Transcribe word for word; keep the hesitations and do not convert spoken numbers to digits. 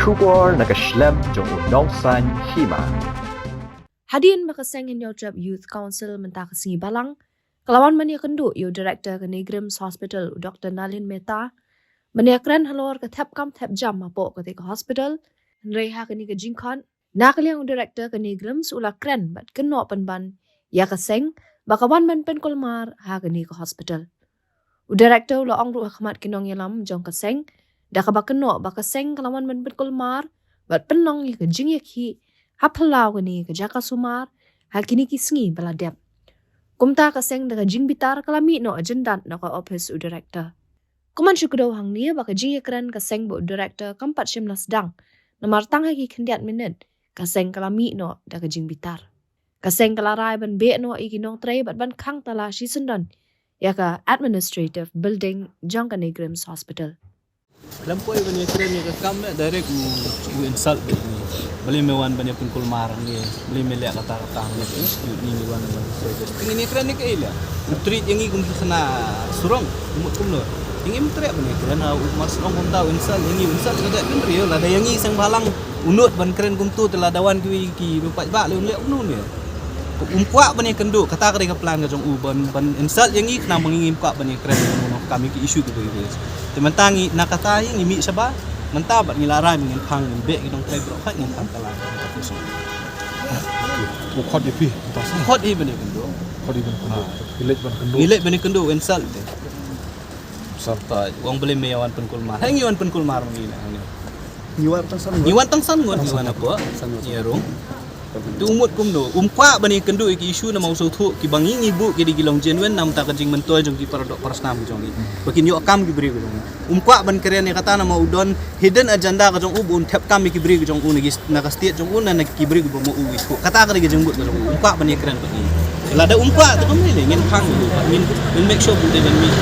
Khubor na ka shlem jong u nongsan hima. Hadien ba ka seng Hynñiewtrep Youth Council mynta ka sngi Balang ka la wan ban ïakynduh ïa u director ka NEIGRIHMS Hospital, u Doctor Nalin Mehta, ban ïakren halor ka thep kam thep jam hapoh katei ka hospital. Hynrei ha kane ka jingkhot, na ka liang u director ka NEIGRIHMS u la kren bad kynnoh pynban ïa ka seng ba ka wan ban pynkulmar ha kane ka hospital. U director u la ong ruh ha khmat ki nongïalam jong ka seng da kaba kynnoh ba ka seng ka la wan ban pynkulmar bad pynlong ïa ka jingïakhih ha phyllaw kane ka jaka sumar ha kine ki sngi ba la dep. Kumta ka seng da ka jingbitar ka la mih noh jyndat na ka ophis u director. Kumban shu kdew hangne ba ka jingïakren ka seng bad u director kam pat shym la sdang, namar tang ha ki khyndiat minit ka seng ka la mih noh da ka jingbitar. Ka seng ka la rai ban beh noh ïa ki nongtrei bad ban khang talashi syndon ïa ka administrative building jong ka NEIGRIHMS Hospital. Lem poi ban ïakren ïa ka kam, eh, direct u, u insult bad ngi. Balei me wan ban ïa pynkulmar ngi, balei me leh kata kata ngi, eh, ngi, ngi wan ban ïa. Ngi ïakren ïa kaei leh. U treat ïa ngi kum ki khynnah surok, mut kumno. Ïa ngi ym treh ban ïakren ha u Kumar Surok kumta, u insult ïa ngi, u insult ïa ka jaitbynriew, lada ïa ngi seng bhalang u nud ban kren kumtu, te lada wan kiwei ki riewpaidbah leh un leh kumno ne. Um kwah ban ïakynduh, kata ka dei ka plan ka jong u ban, ban insult ïa ngi khnang ba ngi ngim kwah ban ïakren ïa ka kam ïa ki issue kiba ïa. Te mynta ngi na kata hi ngi mih shabar, mynta bad ngi la rai ba ngin phang, ngin beh ki nongtrei baroh khat, ngin phang kylla. U khot ïa phi, mynta sa. Khot ïa ban ïakynduh. Khot ïa ban kynduh. Ngi leit ban kynduh. Ngi leit ban ïakynduh, insult te. Sa ta, u ong balei me wan pynkulmar. Hei ngi wan pynkulmar ngi na ngi. Ngi wan tang san ngut. Ngi wan tang san ngut, ngi wan hapoh. San ngut. Ïa rung. Te u mut kumno, um kwah ban ïakynduh ïa ki issue namar u sngewthuh kiba ngi ngi buh ki dei ki long genuine namar ka jingmyntoi jong ki paradoh parasnam jong ngi. Ba kin ïoh kam ki briew jong ngi. Um kwah ban kren ïa kata namar u don hidden agenda ka jong u ba un thep kam ïa ki briew jong u na ki, na ka state jong u, na, na ki briew ba ma u ithuh. Kata ka dei ka jingmut ka jong u. Um kwah ban ïakren bad ngi. Lada um kwah te kam lei lei ngin phang u. Ngin, ngin make sure ba u dei ban mih.